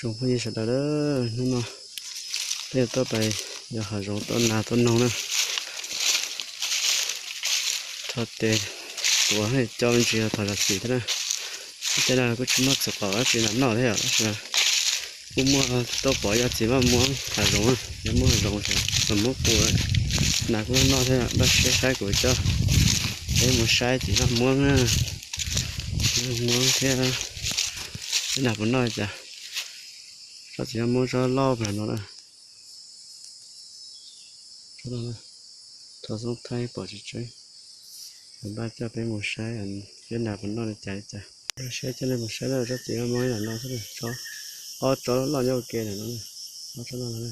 Tsoom phooj ywg sawv daws, hnub no peb yuav tuaj pais yos hav zoov tua nas tua noog na. Rho tes tuav coj me ntsis thov zam txim thiab na. Tej no kuj tsis muaj txhua qhov dab tsi noj thiab yom, tab sis kuj muaj tuaj pom yog txiv maj muab hav zoov, yog muab hav zoov, txiv maj muab qus, nas kuj noj thiab. Npaj siab saib kuv coj peb mus saib txiv maj muab na, txiv maj muab thiab, peb nas puas noj cas. Tsob txiv maj muab tsob loj pem no na. Tsob loj, tsob xoob thaib pom tsis tseeb. Npaj coj peb mus saib seb nas puas noj li cas li cas. Saib coj nej mus saib na, tsob txiv maj muab ntawm no xwb, ob tsob loj nyob ua ke ntawm no, ob tsob loj no.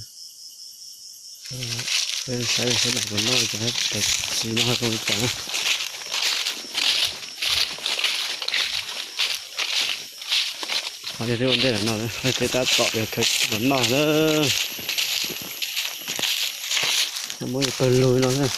Peb saib saib nas puas noj li cas, txiv no zoo li cas na. Qhov yog peb ua ntej ntawm no, peb tab tom yog khaws los noj na. Muab pawg lug no na.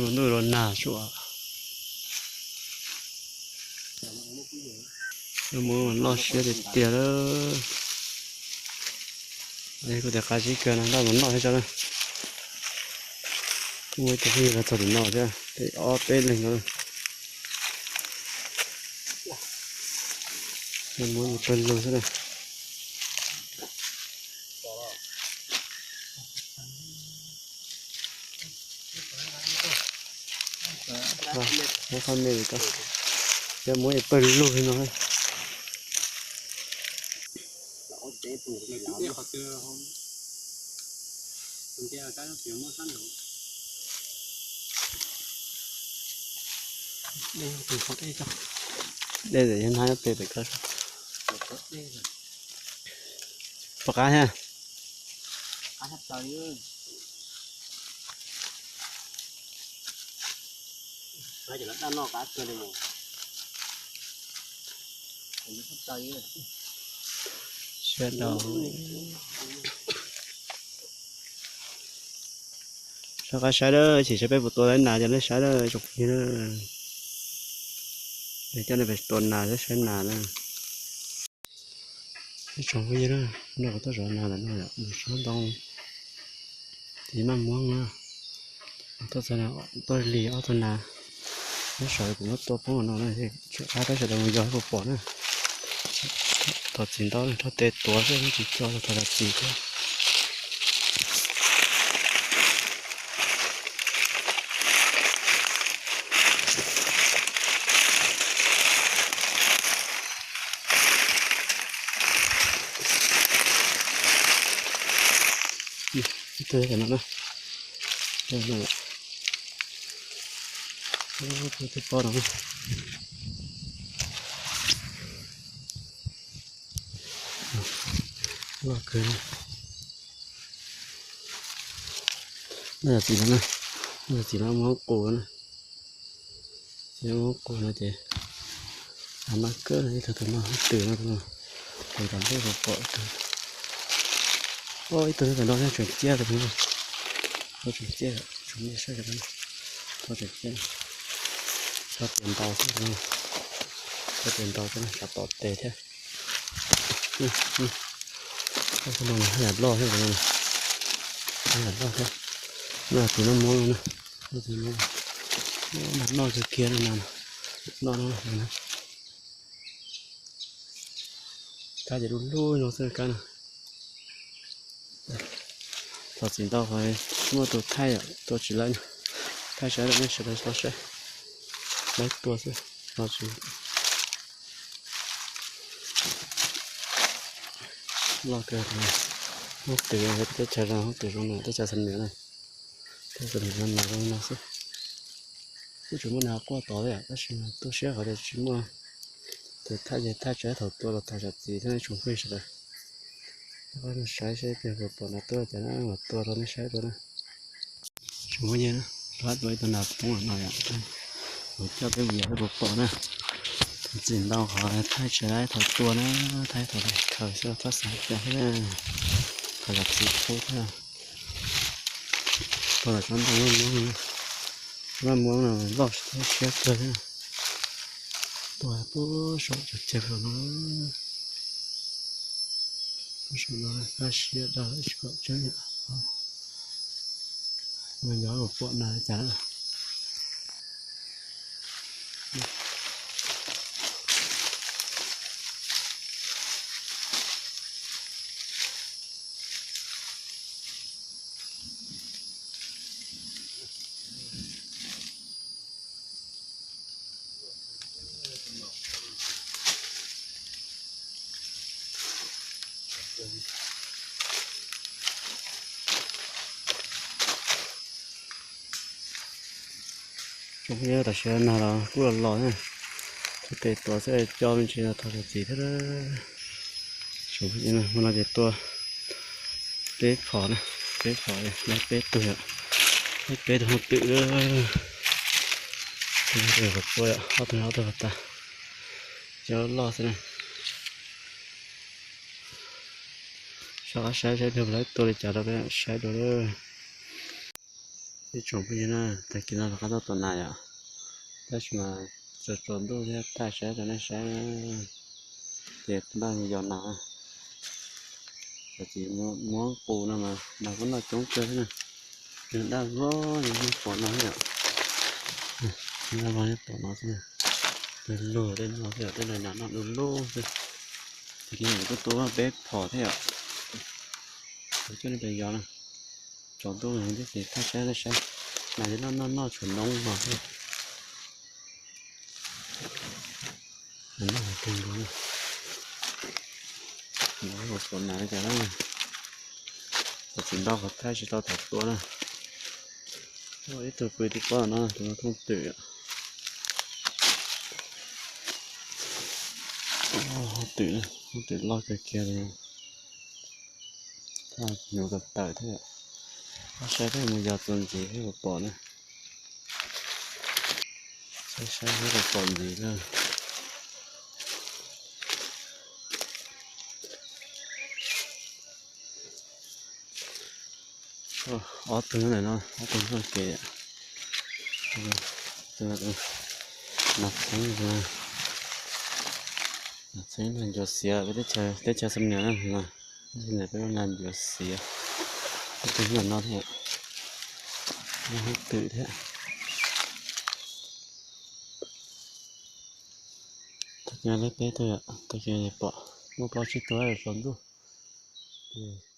Ntuj los nag sua, muab loj siab tiag tiag lawm. Kuv tias qab zib kawg no, npaj mus noj thiab tso na. Kuj muaj ib tug phooj ywg los txog tim no thiab, peb ob peb leeg no. Muab mus pawg lug xwb na. Muab qhov me, muab pawg lug no. Dej txawm yog hnab nyob pem pem koj. Puas qab thiab? Sawv daws, sawv qab saib lawm, sim saib peb puas tua tau nas cov nej saib lawm tsoom phooj ywg. Coj nej pais tua nas thiab saib nas na. Ib tsoom phooj ywg na, no kuv tuaj zov nas ntawm no yom, mus sob ntoo, txiv maj muab na. Tuaj txog no tuaj lig ob tug nas, nyob saum kuv muab tua poob no na, tsum qab peb sawv daws mus yos puas pom na. Thov txim ntau, rho tes tuav xwb, tsis coj los thov zam txim thiab. Ib tug tam no na, tus twg pom no. Loj kawg. Noj yog txiv no na, noj yog txiv no muab qus na. Txiv no muab qus no ces av mab kawg, ib tug tus no twm no, tus tom ntej pom pom ib tug. Ib tug tam no tseem ciaj tus no, tseem ciaj, tseem ciaj, tseem ciaj, tso tes ntaus xwb, tso tes ntaus xwb, tsam tom tes thiab. Tus no haj yam loj thiab, haj yam loj thiab. Noj txiv no muab no na, noj txiv no, noj kiag kiag no na, noj no na. Kab ces du lug no xwb kab no. Thov txim ntau qhov muaj tus thaij tua tsis laib no. Thaij saib nej sawv daws tau saib, laib tua xwb, no tsis loj kawg. Hoob twm teb chaws zoo, hoob twm zoo na, teb chaws Xam Nuas na. Teb chaws Xam Nuas zoo no xwb. Kuj tsis muaj nas quaj tod li, tab sis tu siab qhov tias tsis muaj tus thaij ces thaij tsis tau thaum tua los thov zam txim thiab nej tsoom phooj ywg sawv daws. Saib seb puas pom nas tuaj cas na, mas tua rau nej saib dua na. Ua yog, rov tua ib tug nas poob no yom. Kuv coj peb mus yos seb puas pom na. Txiv ntau qhov thaij tsis tau thaum tua na, thaij thaum khaws xwb txhob xav cas thiab na. Qhov yog txiv pub thiab. Tua los tsob ntoo Vaj Muab, Vaj Muab no loj siab kawg thiab. Tua puag saum cov ceg no, puag saum no kaj siab dag tsis pom tseeb yom. Mus yos puas pom nas li cas na. Tsoom phooj ywg, tam sim no nag los kuj los los thiab, tes tuav xwb, coj me ntsis no thov txim thiab. Tsoom phooj ywg, hmo no ces tua peb phom na, peb phom, laib peb tug yom, laib peb tug hooj twm, tus hooj twm qhov tsua yom, ob tug ob tug qhov tas, cov loj xwb na. Soj qab saib saib puas laib tua li cas rau peb saib dua lawm. Ib tsoom phooj ywg na, tag kis no rov qab tuaj tua nas yom, tab sis mas tsaus tsaus ntuj thiab thaij saib rau nej saib, ces npaj yos nas. Cov txiv muab qus no mas nas kuj noj coob kawg thiab na. Nws daj vog li nej pom no thiab yom. Daj vog li nej pom no xwb na. Luag luag tej no thiab yom, tej no nas noj du lug xwb. Tag kis no kuj tua peb phom thiab yom. Kuv coj nej pem yos na. Tsaus ntuj no tib si thaij saib nej saib. Nas ces noj noj noj tshuav noob no thiab. Nas noj heev kawg nkaus. Nas pom nas li cas na. Cov txiv ntau qhov thaij tsis tau thaum tua na. Ib tug pw tib pob no, tus no hooj twm. Hooj twm, hooj twm loj kawg kiag li. Thaj nyuv tawm tawm thiab. Saib thiab mus yos txuas ntxiv thiab puas pom na. Saib saib thiab puas pom ntxiv na. Ob tug ntawm no, ob tug noj kev. Nas txheeb, nas txheeb nas ncuav xiav peb teb chaws Xam Nuas na, nas peb nas ncuav xiav. Ob tug ntawm no thiab, hooj twm thiab. Tag kis laib peb tug, tag kis pom muaj plaub tsib tug tsaus ntuj. Ces